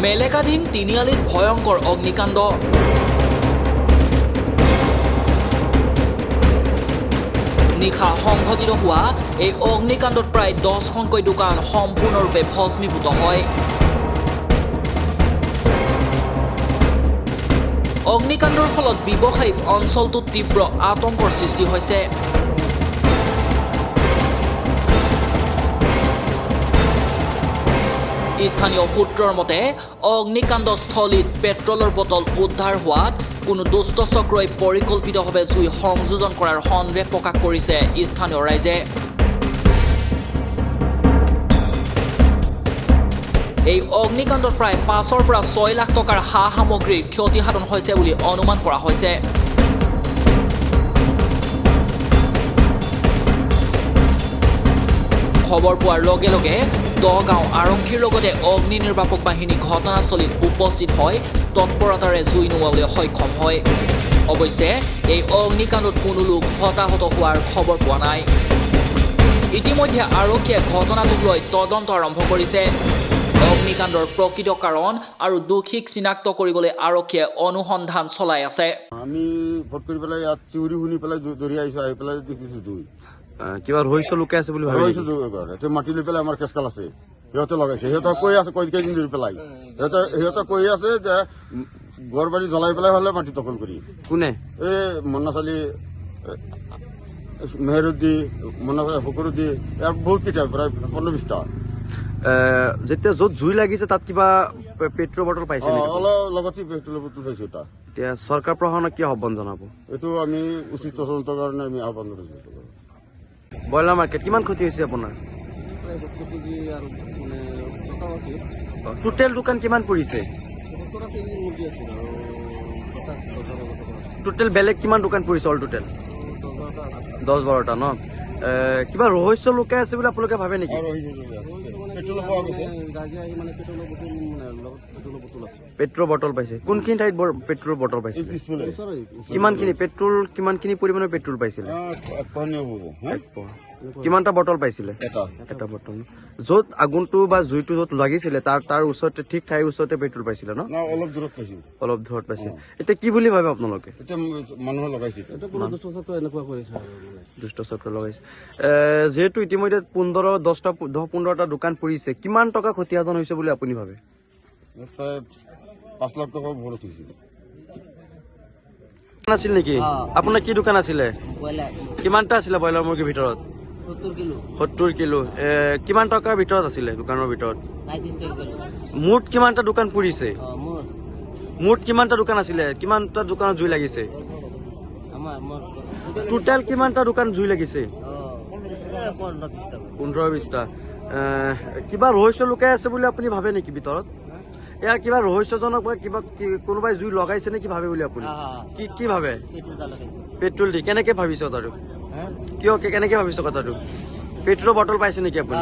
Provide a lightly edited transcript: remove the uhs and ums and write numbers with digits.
মেলেকাধিং তিনিআলিত ভয়ংকৰ অগ্নিকাণ্ড। নিশা সংঘটিত হোৱা এই অগ্নিকাণ্ডত প্ৰায় 10খনকৈ দোকান সম্পূৰ্ণৰূপে ভস্মীভূত হয়। অগ্নিকাণ্ডৰ ফলত ব্যৱসায়িক অঞ্চলটোত তীব্ৰ আতংকৰ সৃষ্টি হৈছে। স্থানীয় সূত্ৰৰ মতে অগ্নিকাণ্ডস্থলীত পেট্ৰলৰ বটল উদ্ধাৰ হোৱাত কোনো দুষ্ট চক্ৰই পৰিকল্পিতভাৱে জুই সংযোজন কৰাৰ সন্দেহ প্ৰকাশ কৰিছে স্থানীয় ৰাইজে। এই অগ্নিকাণ্ডত প্ৰায় 5ৰ পৰা 6 লাখ টকাৰ সা সামগ্ৰীৰ ক্ষতিসাধন হৈছে বুলি অনুমান কৰা হৈছে। খবৰ পোৱাৰ লগে লগে দগাঁও আৰক্ষীৰ লগতে অগ্নি নিৰ্বাপক বাহিনী ঘটনাস্থলীত উপস্থিত হৈ তৎপৰতাৰে জুই নুমুৱাবলৈ সক্ষম হয়। অৱশ্যে এই অগ্নিকাণ্ডত কোনো লোক হতাহত হোৱাৰ খবৰ পোৱা নাই। ইতিমধ্যে আৰক্ষীয়ে ঘটনাটোক লৈ তদন্ত আৰম্ভ কৰিছে। অগ্নিকাণ্ডৰ প্ৰকৃত কাৰণ আৰু দোষীক চিনাক্ত কৰিবলৈ আৰক্ষীয়ে অনুসন্ধান চলাই আছে। আমি ভোট কৰি পেলাই ইয়াত চিঞৰি শুনি পেলাই দৌৰি আহিছোঁ, আহি পেলাই দেখিছোঁ জুই। কিবা ৰহস্য লুকাই আছে বুলি ভাবে? ৰহস্য মাটি লৈ পেলাই আমাৰ কেচকাল আছে, সিহঁতে লগাইছে। সিহঁতে কৈ আছে, কৈ কেইদিন ধৰি পেলাই সিহঁতে কৈ আছে যে ঘৰ বাৰী জ্বলাই পেলাই হ'লে মাটি দখল কৰি। কোনে? এই মন্নাচালি, মেহৰুদ্দি, মন্না ফকৰুদ্দি, ইয়াৰ বহুত কেইটা, প্ৰায় 15-20টা। যেতিয়া য'ত জুই লাগিছে তাত কিবা পেট্ৰল বটল পাইছে নেকি? অলপ লগতে পেট্ৰলৰ বটল পাইছে এটা। এতিয়া চৰকাৰ প্ৰশাসনক কি আহ্বান জনাব? এইটো আমি উচিত তদন্তৰ কাৰণে আমি আহ্বান জনাইছোঁ। ব্ৰইলাৰ মাৰ্কেট কিমান ক্ষতি হৈছে আপোনাৰ? টোটেল দোকান কিমান পৰিছে? টোটেল বেলেগ কিমান দোকান পৰিছে? অল টোটেল 10-12টা ন? কিবা ৰহস্য লুকাই আছে বুলি আপোনালোকে ভাবে নেকি? পেট্ৰল বটল পাইছে। কোনখিনি ঠাইত পেট্ৰল বটল পাইছে? কিমানখিনি পেট্ৰল, কিমানখিনি পৰিমাণৰ পেট্ৰল পাইছিলে? কিমানটা বটল পাইছিলে? এটা বটল। য'ত আগুনটো বা জুইটো য'ত লাগিছিলে তাৰ ওচৰতে, ঠিক ঠাইৰ ওচৰতে পেট্ৰল পাইছিলে ন? অলপ দূৰত পাইছিল। অলপ দূৰত পাইছে। এতিয়া কি বুলি ভাবে আপোনালোকে? দুষ্ট চক্ৰ লগাইছে। যিহেতু ইতিমধ্যে 10-15টা দোকান পৰিছে, কিমান টকা ক্ষতিসাধন হৈছে বুলি আপুনি ভাবে? 5 লাখ টকা ওপৰত হৈছে। আছিল নেকি আপোনাৰ? কি দোকান আছিলে? কিমানটা আছিলে ব্ৰইলাৰ মুৰ্গীৰ ভিতৰত? 70 কিলো। কিমান টকাৰ ভিতৰত আছিলে দোকানৰ ভিতৰত? মুঠ কিমানটা দোকান পুৰিছে? মুঠ কিমানটা দোকান আছিলে? কিমানটা দোকানত জুই লাগিছে? টোটেল কিমানটা দোকান জুই লাগিছে? 15-20টা। কিবা ৰহস্য লুকাই আছে বুলি আপুনি ভাবে নেকি ভিতৰত? ইয়াৰ কিবা ৰহস্যজনক বা কিবা কোনোবাই জুই লগাইছে নেকি ভাবে বুলি আপুনি কি কি ভাবে? পেট্ৰল দি কেনেকে ভাবিছে কথাটো? কিয় কেনেকে ভাবিছে কথাটো? পেট্ৰল বটল পাইছে নেকি আপুনি?